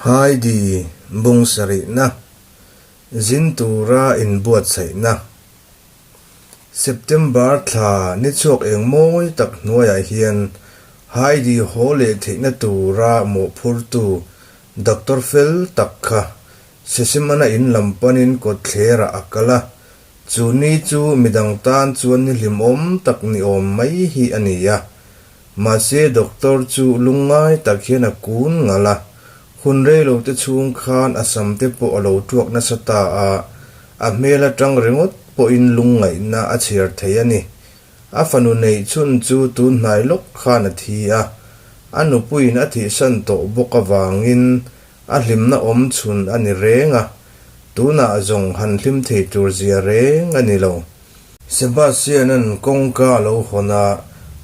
Heidi bung sarihna, zin tura inbuatsaihna. September thla ni chhuak eng mawi tak hnuaiah hian Heidi haw leh theihna tura mawhphurtu doctor fel tak kha Sesemana in lam panin kawtthlerah a kal a, chu ni chu midang tan chuan ni hlimawm tak ni awm mai hi a ni a. Mahse doctor chu lungngai tak hian a kun ngal a, hun rei lo te chhung khan a sam te pawh a lo tuak nasa ta a, a hmel atang ringawt pawhin lungngaihna a chhiar thei a ni. A fanu neih chhun chu tun hnai lawk khan a thi a, a nupuiin a thihsan tawh bawk avangin a hlimna awm chhun a ni reng a, tunah zawng han hlim thei tur zia reng a ni lo. Sebastian-a'n kawngka a lo hawn a,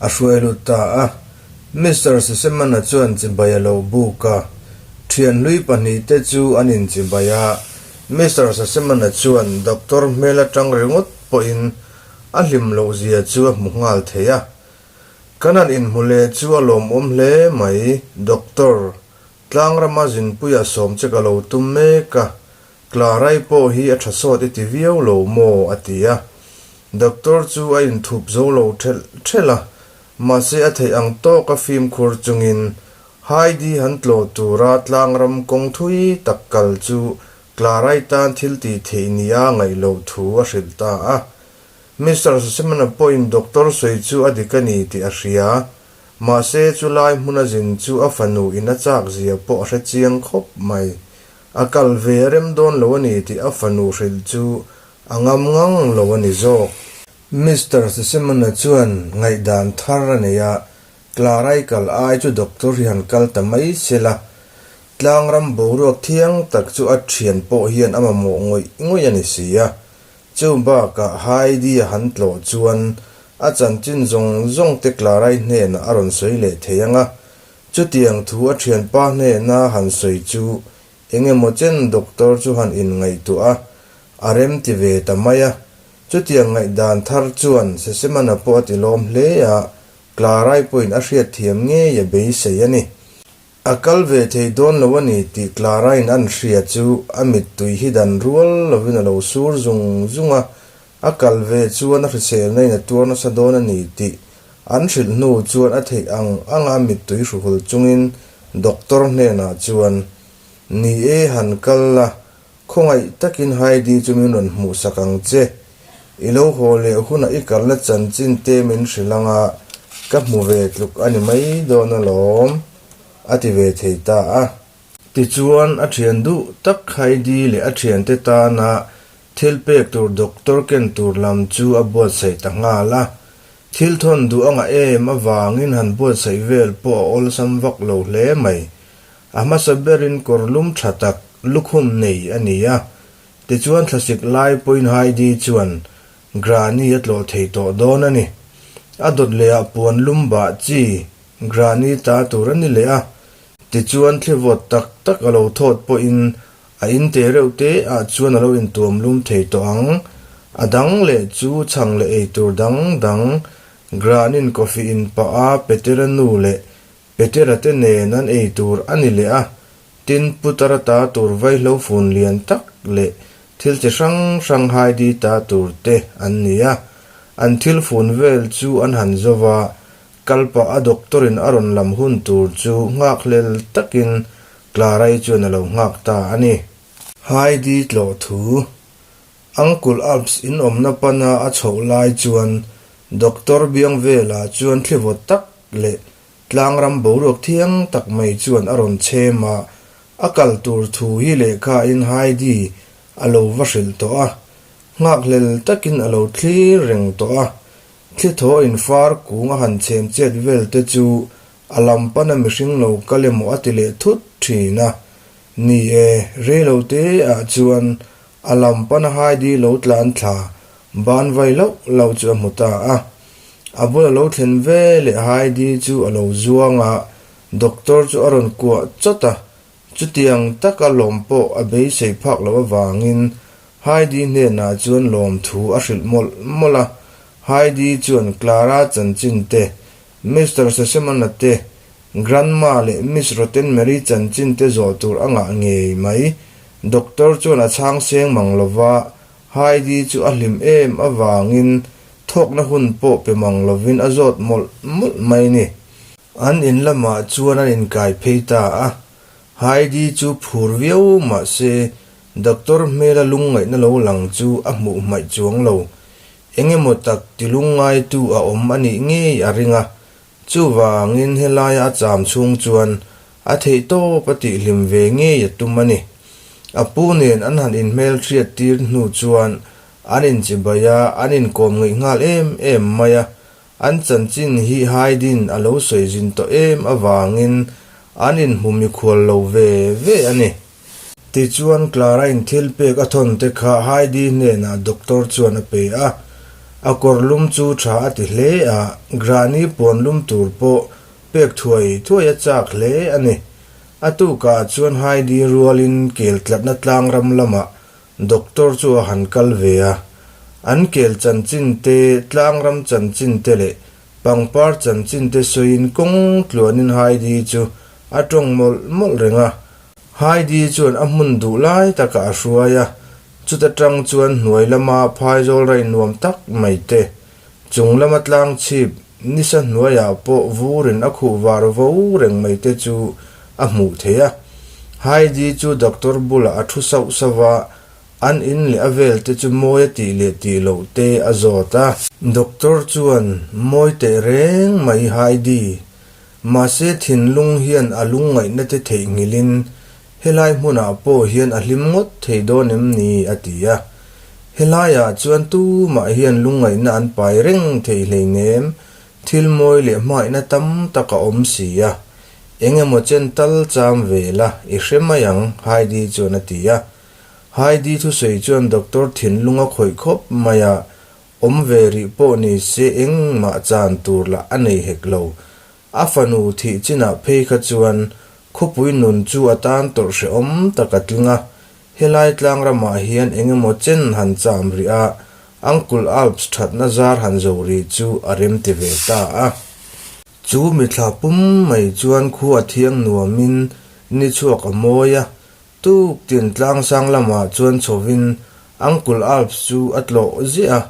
a hruai lut ta a. Mister Sesemana chuan chibai a lo buk a. Thian hlui pahnihte chu an inchibai a. Mister Sesemana chuan doctor hmel atang ringawt pawhin a hlim loh zia chu a hmu nghal thei a. Kan han inhmu leh chu a lawmawm hle mai, Doctor. Tlangrama zinpuia sawm che ka lo tum mek a. Clarai pawh hi a tha sawt i ti viau lo maw? a ti a. Doctor chu a inthup zo lo thelh thelh a, mahse a theih ang tawk a fimkhur chungin Heidi han tlawh tura tlangram kawng thui tak kal chu Clarai tan thil tih theih nia ngaih loh thu a hrilh ta a. Mister Susemana pawhin doctor sawi chu a dik a ni tih a hria, mahse chulai hmuna zin chu a fanu in a chak zia pawh a hre chiang khawp mai. A kal ve rem dawn lo a ni tih a fanu hrilh chu a ngam ngang lo a ni zawk. Mister Sesemana chuan ngaihdan thar a nei a, Clarai kal ai chu doctor hi han kal ta mai se la, tlangram boruak thiang tak chu a thian pawh hian a mamawh ngawih ngawih a ni si a. Chu bakah Heidi a han tlawh chuan a chanchin zawng zawng te Clarai hnenah a rawn sawi leh thei ang a, Chutiang thu a thianpa hnena han sawi chu eng emaw chen doctor chu han inngaihtuah a, a rem ti ve ta mai a. Chutiang ngaihdan thar chuan Sesemana pawh a ti lawm hle a, Clarai pawhin a hriatthiam ngei a beisei a ni. A kal ve thei dawn lo a ni tih Clarain an hria chu a mittui hi dan rual lovin a lo sur zung zung a, A kal ve chuan a hriselna in a tuar nasa dawn a ni tih an hrilh hnu chuan a theih ang anga mittui hruhul chungin doctor hnenah chuan, Ni e, han kal la, khawngaih takin Heidi chu min rawn hmuhsak ang che. I lo haw leh hunah i kalna chanchin te min hrilh anga ka hmu ve tluk a ni mai dawn alawm, a ti ve thei ta a. Tichuan, a thian duh tak Heidi leh a thiante tana Thil pek tur doctor ken tur lam chu a buatsaih ta nghal a. Thil thawn duh anga em avangin han buatsaih vel pawh a awlsam vak lo hle mai. A hmasa berin kawr lum tha tak lukhum nei a ni a. Tichuan thlasik lai pawhin Heidi chuan Granny a tlawh thei tawh dawn a ni. A dawt lehah puan lum bah chi Granny ta tur a ni leh a. Tichuan thli vawt tak tak a lo thawt pawhin A in te reuh te ah chuan a lo intuam lum thei tawh ang. A dang leh chu chhang leh ei tur dang dang, Granin coffee in pah a Petera nu leh Petera te nen an ei tur a ni leh a, tin Putara ta tur vaihlo fun lian tak leh thil chi hrang hrang Heidi ta tur te an ni a. An thil fun vel chu an han zo va, kal pah a doctor in a rawn lam hun tur chu nghakhlel takin Clarai chuan a lo nghak ta a ni. Heidi tlawh thu. Uncle Alps in awmna pana a chhoh lai chuan Doctor Biangvela chuan thlivawt tak leh tlangram boruak thiang tak mai chuan a rawn chhem a, a kal tur thu hi lehkhain Heidi a lo va hrilh tawh a, nghakhlel takin a lo thlir reng tawh a, thlithaw in far kung a han chhem chet vel te chu A lam pana mihring lo kal emaw a ti leh thut thin a. Ni e, rei lo te ah chuan a lam pana Heidi lo tlan thla ban vai loh loh chu a hmu ta a. A bula lo thlen ve leh Heidi chu a lo zuang a, doctor chu a rawn kuah chawt a. Chutiang taka lawm pawh a beisei phak loh avangin Heidi hnenah chuan lawmthu a hrilh mawlh mawlh a. Heidi chuan Clara chanchin te Mister Sesemana te, Grandma leh Miss Rottenmary chanchin te zawh tur a ngah ngei mai. Doctor chuan a chhang seng mang lova, Heidi chu a hlim em avangin thawkna hun pawh pe mang lovin a zawt mawlh mawlh mai ni. An in lamah chuan an inkai phei ta a, Heidi chu phur viau mah se doctor hmela lungngaihna lo lang chu a hmuh hmaih chuang lo. Eng emaw tak ti lungngaitu a awm a nih ngei a ring a, chuvangin helaia a cham chhung chuan a theihtawp a tihhlim ve ngei a tum a ni. A pu nen an han inhmelhriat tir hnu chuan an inchibai a, an inkawm ngeih nghal em em mai a, An chanchin hi Haydn a lo sawi zin tawh em avangin an inhmu mikhual lo ve ve a ni. Tichuan Clara-in thil pek a thawn te kha Heidi hnenah doctor chuan a pe a. A kawr lum chu tha a ti hle a, Granny puan lum tur pawh pek thuai thuai a chak hle a ni. A tukah chuan Heidi rualin kel tlatna tlangram lamah Doctor chu a han kal ve a, an kel chanchin te, tlangram chanchin te leh pangpar chanchin te sawiin kawng tluanin Heidi chu a tawng mawlh mawlh reng a. Heidi chuan a hmun duh lai takah a hruai a, chuta tang chuan hnuai lama phaizawl raih nuam tak mai te, chung lama tlang chhip nisa hnuaiah pawh vurin a khuh var vo reng mai te chu a hmuh theih a. Heidi chu doctor bulah a thu sauh sauh a, an in leh a vel te chu mawi a tih leh tih loh te a zawt a. Doctor chuan, Mawi teh reng mai Heidi, mahse thinlung hian a lungngaihna te theihnghilhin Helai hmunah pawh hian a hlim ngawt thei dawn em ni? a ti a. Helaiah chuan tumah hian lungngaihna an pai reng thei hleinem, thil mawi leh hmangaihna tam tak a awm si a. Eng emaw chen tal cham ve la, i hre mai ang, Heidi chuan a ti a. Heidi thusawi chuan doctor thinlung a khawih khawp mai a, awm ve rih pawh ni se engmah chan tur lah a nei hek lo. A fanu thih chinah phei kha chuan khawpui nun chu a tan tawrh hrehawm tak a tling a, helai tlang ramah hian eng emaw chen han cham rih a, Uncle Alps thatna zar han zo rih chu a rem ti ve ta a. Chu mithla pum mai chuan khua a thiang nuamin ni chhuak a mawi a, tuk tin tlangsang lamah chuan chhovin Uncle Alps chu a tlawh ziah a,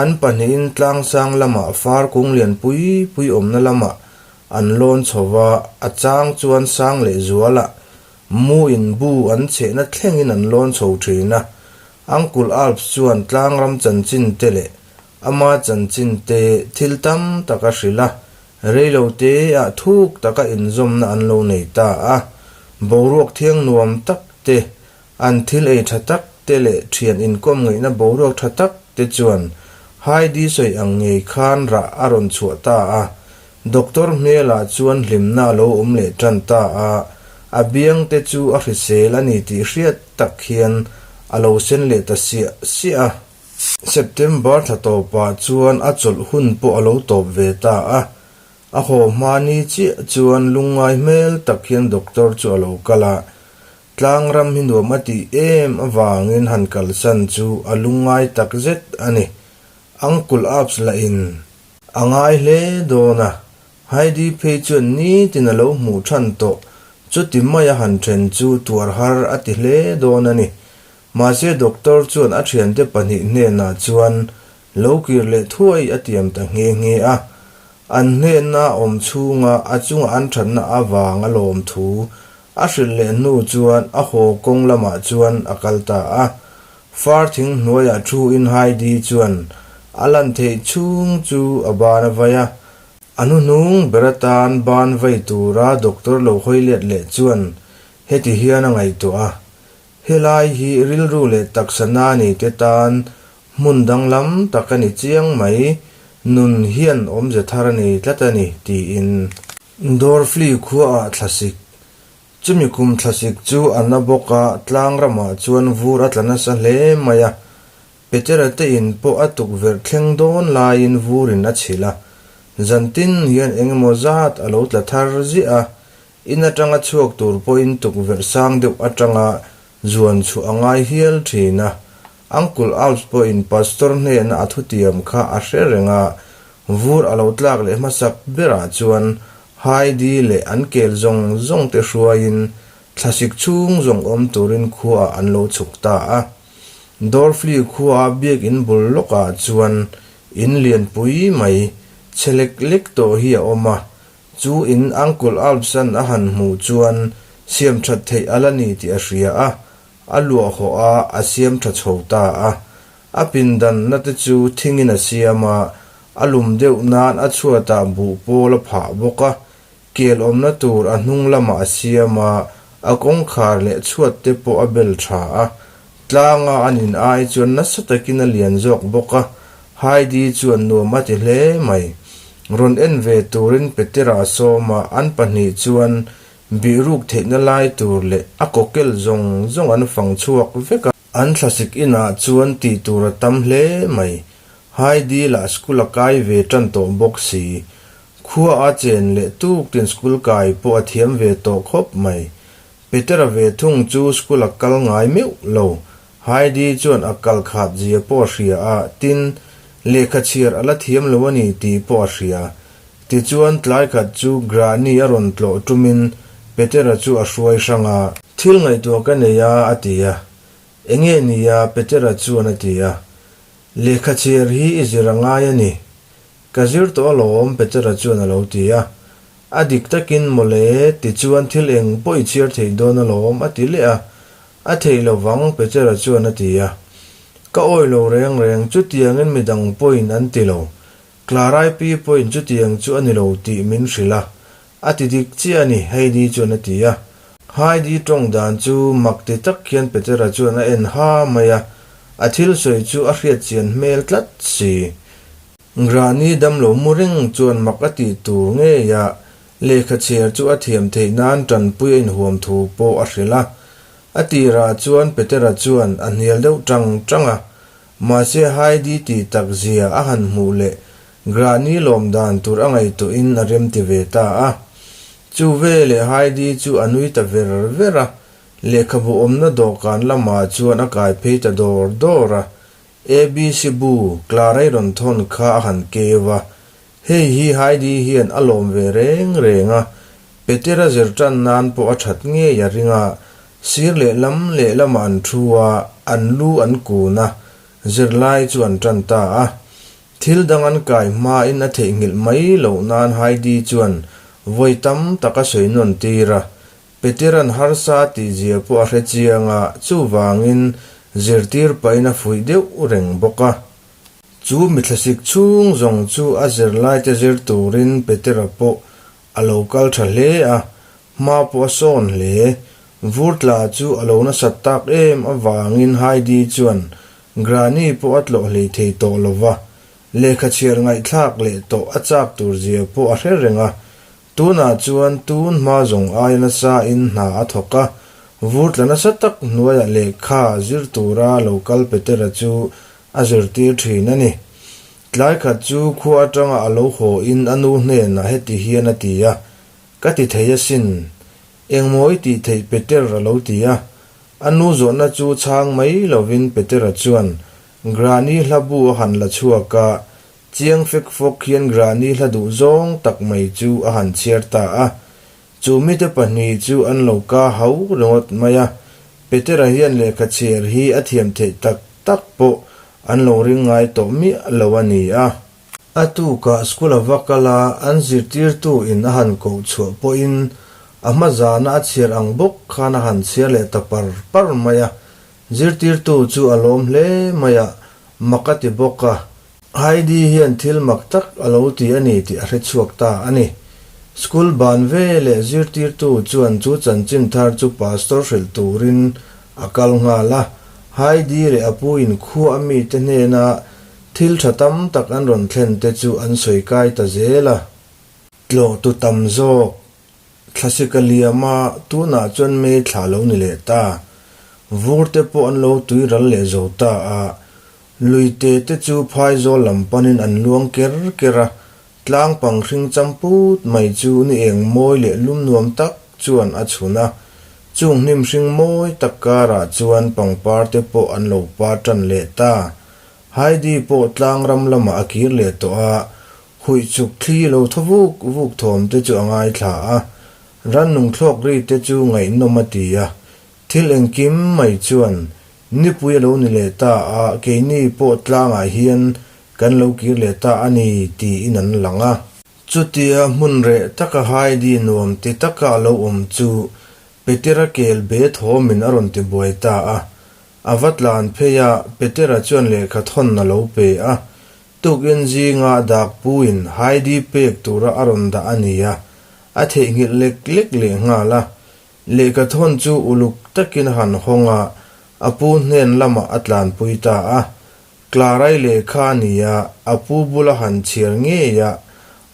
An pahnihin tlangsang lamah far kung lian pui pui awmna lamah an lawn chho va, a chang chuan sang leh zualah mu in bu an chhehna thlengin an lawn chho thin a. Uncle Alps chuan tlangram chanchin te leh ama chanchin te thil tam tak a hrilh a, reilote ah thuk taka inzawmna an lo nei ta a. Boruak thiang nuam tak te An thil ei tha tak te leh thian inkawm ngaihna boruak tha tak te chuan Heidi sawi ang ngei khan rah a rawn chhuah ta a. Doctor hmelah chuan hlimna a lo awm leh tan ta a, a biang te chu a hrisel a ni tih hriat tak hian a lo sen leh ta siah siah a. September thla tawpah chuan a chawlh hun pawh a lo tawp ve ta a, a haw hma ni chiah chuan lungngai hmel tak hian doctor chu a lo kal a, Tlangram hi nuam a tih em avangin han kalsan chu a lungngai tak zet a ni. Uncle Abs lahin a ngai hle dawn a, Heidi phei chuan nitin a lo hmuh than tawh, chuti maia han then chu tuar har a ti hle dawn a ni. Mahse doctor chuan a thiante pahnih hnenah chuan lo kir leh thuai a tiam ta nghe nghe a, an hnena awm chhunga a chunga an thatna avang a lawm thu A hrilh leh hnu chuan a haw kawng lamah chuan a kal ta a. Far thing hnuaiah thu in Heidi chuan a lan theih chhung chu a ban a vai a. A hnuhnung ber atan ban vai tura doctor lo hawi let leh chuan heti hian a ngaihtuah a, Helai hi rilru leh taksa nani te tan hmun danglam tak a ni chiang mai, nun hian awmze thar a nei tlat a ni, tiin. Dorfli khuaah thlasik. Chumi kum thlasik chu a na bawk a, tlang ramah chuan vur a tla nasa hle mai a. Petera te in pawh a tukverh thleng dawn laiin vurin a chhilh a. Zantin hian eng emaw zat a lo tla thar ziah a, in atanga chhuak tur pawhin tukverh sang deuh atanga zuan chhuah a ngai hial thin a. Uncle Alps pawhin Pastor hnena a thutiam kha a hre reng a, vur a lo tlak leh hmasak berah chuan Heidi leh an kel zawng zawng te hruaiin thlasik chhung zawng awm turin khuaah an lo chhuk ta a. Dorfli khuaa biakin bul lawkah chuan in lianpui mai chhe lek lek tawh hi a awm a, chu in Uncle Alps-a'n a han hmuh chuan siam that theih a la ni tih a hria a, a luah hawh a, a siam tha chho ta a. A pindanna te chu thingin a siam a, a lum deuh nan a chhuatah buh pawl a phah bawk a, kel awmna tur a hnung lamah a siam a, a kawngkhar leh chhuat te pawh a bel tha a, tlanga an in ai chuan nasa takin a lian zawk bawk a, Heidi chuan nuam a ti hle mai. Rawn en ve turin Petera a sawm a, an pahnih chuan bihruk theihna lai tur leh a kawkel zawng zawng an fang chhuak vek a. An thlasik inah chuan tih tur a tam hle mai. Heidi lah school a kai ve tan tawh bawk si. Khua a chen leh tuk tin school kai pawh a thiam ve tawh khawp mai. Petera ve thung chu school a kal ngai meuh lo. Heidi chuan a kal khat zia pawh a hria a, tin, lehkha chhiar a la thiam lo a ni tih pawh a hria. Tichuan tlai khat chu Granny a rawn tlawh tumin Petera chu a hruai hrang a. Thil ngaihtuah ka nei a, a ti a. Enge nia? Petera chuan a ti a. Lehkha chhiar hi i zir a ngai a ni. Ka zir tawh alawm, Petera chuan a lo ti a. A dik takin mawle, tichuan thil eng pawh i chhiar theih dawn alawm, a ti leh a. A theih lo vang, Petera chuan a ti a. Ka awi lo reng reng, chutiangin midang pawhin an ti lo. Clarai pi pawhin chutiang chu a ni lo tih min hrilh a. A ti dik chiah a ni, Heidi chuan a ti a. Heidi tawng dan chu mak ti tak hian Petera chuan a en ha mai a, a thil sawi chu a hriat chian hmel tlat si. Ngrani damlo mu reng chuan mak a tih tur ngei a, lehkha chhiar chu a thiam theih nan tanpui a inhuam thu pawh a hrilh a. A tirah chuan Petera chuan a hnial deuh tang tang a, mahse Heidi tih tak zia a han hmuh leh Granny lawm dan tur a ngaihtuahin a remti ve ta a. Chu veleh Heidi chu a nui ta ver ver a, lehkhabu awmna dawhkan lamah chuan a kai phei ta dawr dawr a, ABC bu, Clara-i rawn thawn kha a han keu a, hei hi Heidi hian a lawm ve reng reng a, Petera zir tan nan pawh a that ngei a ring a, sir lehlam lehlamah an thu a, an lu an kun a, zirlai chu an tan ta a. Thil dang an kai hmain a theihnghilh mai loh nan Heidi chuan vawi tam tak a sawi nawn tir a, Petera'n harsa tih zia pawh a hre chiang a, chuvangin zirtir pahin a fuih deuh reng bawk a. Chu mithlasik chhung zawng chu a zirlaite zir turin Petera pawh a lo kal tha hle a, hma pawh a sawn hle. Vur tla chu a lo nasat tak em avangin Heidi chuan Granny pawh a tlawh hlei thei tawh lo va, lehkha chhiar ngaihthlak leh tawh a chak tur zia pawh a hre reng a, Tunah chuan tun hma zawng aia nasa in hna a thawk a, vur tla nasa tak hnuaiah lehkha zir tura lo kal Petera chu a zirtir thin a ni. Tlai khat chu khua atanga a lo haw in a nu hnenah heti hian a ti a, Ka ti thei asin. Engmaw i tih theih Peter a lo ti a. A nu zawhna chu chhang mai lovin Petera chuan Granny hla bu a han la chhuak a, Chiang fek fawk hian Granny hla duh zawng tak mai chu a han chhiar ta a. Chu mite pahnih chu an lo ka hau ringawt mai a. Petera hian lehkha chhiar hi a thiam theih tak tak pawh an lo ring ngai tawh miah lo a ni a. A tukah school a va kal a, an zirtirtu in a han koh chhuah pawhin a hma zana a chhiar ang bawk khan a han chhiar leh ta par par mai a. Zirtirtu chu a lawm hle mai a, mak a ti bawk a. Heidi hian thil mak tak a lo ti a ni tih a hre chhuak ta a ni. School ban ve leh zirtirtu chuan chu chanchin thar chu pastor hrilh turin a kal nghal a. Heidi leh a pu in khua a mite hnena thil tha tam tak an rawn thlen te chu an sawi kai ta zel a. Tlawhtu tam zawk Thlasik a liam a, tunah chuan May thla lo ni leh ta. Vur te pawh an lo tui ral leh zo ta a, lui te te chu phaizawl lam panin an luang ker ker a, tlang pang hring cham put mai chu ni eng mawi leh lum nuam tak chuan a chhun a. Chung hnim hring mawi tak karah chuan pangpar te pawh an lo par tan leh ta. Heidi pawh tlang ram lamah a kir leh tawh a. Huih chuk thli lo thaw vuk vuk thawm te chu a ngaithla a, rannung thlawk ri te chu ngaihnawm a ti a. Thil engkim mai chuan nipui a lo ni leh ta a, keini pawh tlangah hian kan lo kir leh ta a ni tiin an lang a. Chutia hmun reh taka Heidi nuam ti taka a lo awm chu Petera kel be thawmin a rawn ti buai ta a. A va tlan phei a, Petera chuan lehkha thawn a lo pe a. Tukin zinga dakpuiin Heidi pek tura a rawn dah a ni a, a theihnghilh lek lek leh nghal a. Lehkha thawn chu uluk takin a han hawng a, a pu hnen lamah a tlanpui ta a. Clarai lehkha a ni a, a pu bula han chhiar ngei a,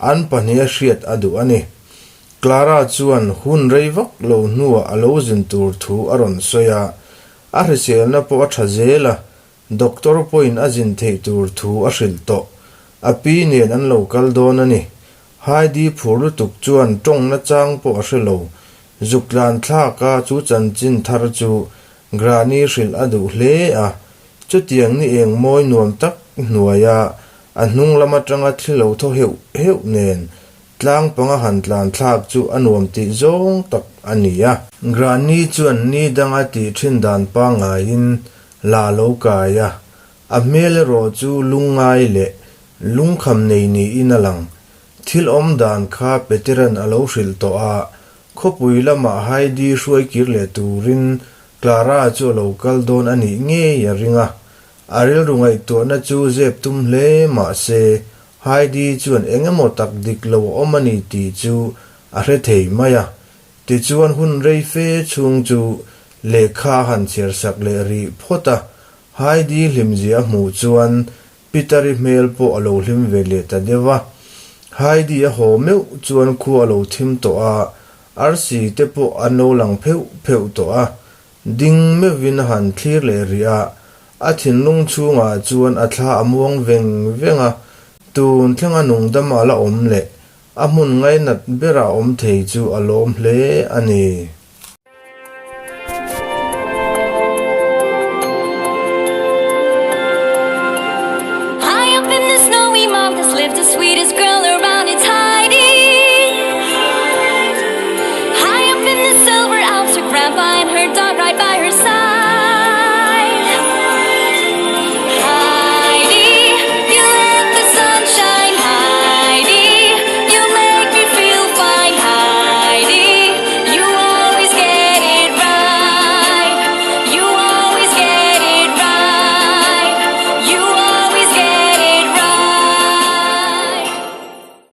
an pahniha hriat a duh a ni. Clara chuan hun rei vak lo hnuah a lo zin tur thu a rawn sawi a, a hriselna pawh a tha zel a, doctor pawhin a zin theih tur thu a hrilh tawh. A pi nen an lo kal dawn a ni. Heidi phur lutuk chuan tawng nachang pawh a hre lo. Zuk tlan thlak a chu chanchin thar chu Granny hrilh a duh hle a, chutiang ni eng mawi nuam tak hnuaia a hnung lam atanga thli lo thaw heuh heuh nen tlang panga han tlan thlak chu a nuam tih zawng tak a ni a. Granny chuan ni danga tih thin dan pangaiin la lo kai a, a hmel erawh chu lungngai leh lungkham nei niin a lang. Thil awm dan kha Peteran a lo hrilh tawh a, Khawpui lamah Heidi hruai kir leh turin Clara chu a lo kal dawn a nih ngei a ring a. A rilru ngaihtuahna chu zep tum hle mah se, Heidi chuan eng emaw tak dik lo a awm a ni tih chu a hre thei mai a. Tichuan hun rei fe chhung chu lehkha a han chhiar sak leh rih phawt a. Heidi hlimzia a hmuh chuan Peter-i hmel pawh a lo hlim ve leh ta deuh a. Heidi a haw meuh chuan khua a lo thim tawh a, arsi te pawh an lo lang pheuh pheuh tawh a. Ding meuhin a han thlir leh rih a, a thinlung chhungah chuan a thla a muang veng veng a, tun thlenga nungdama la awm leh a hmun ngainat bera awm thei chu a lawm hle a ni.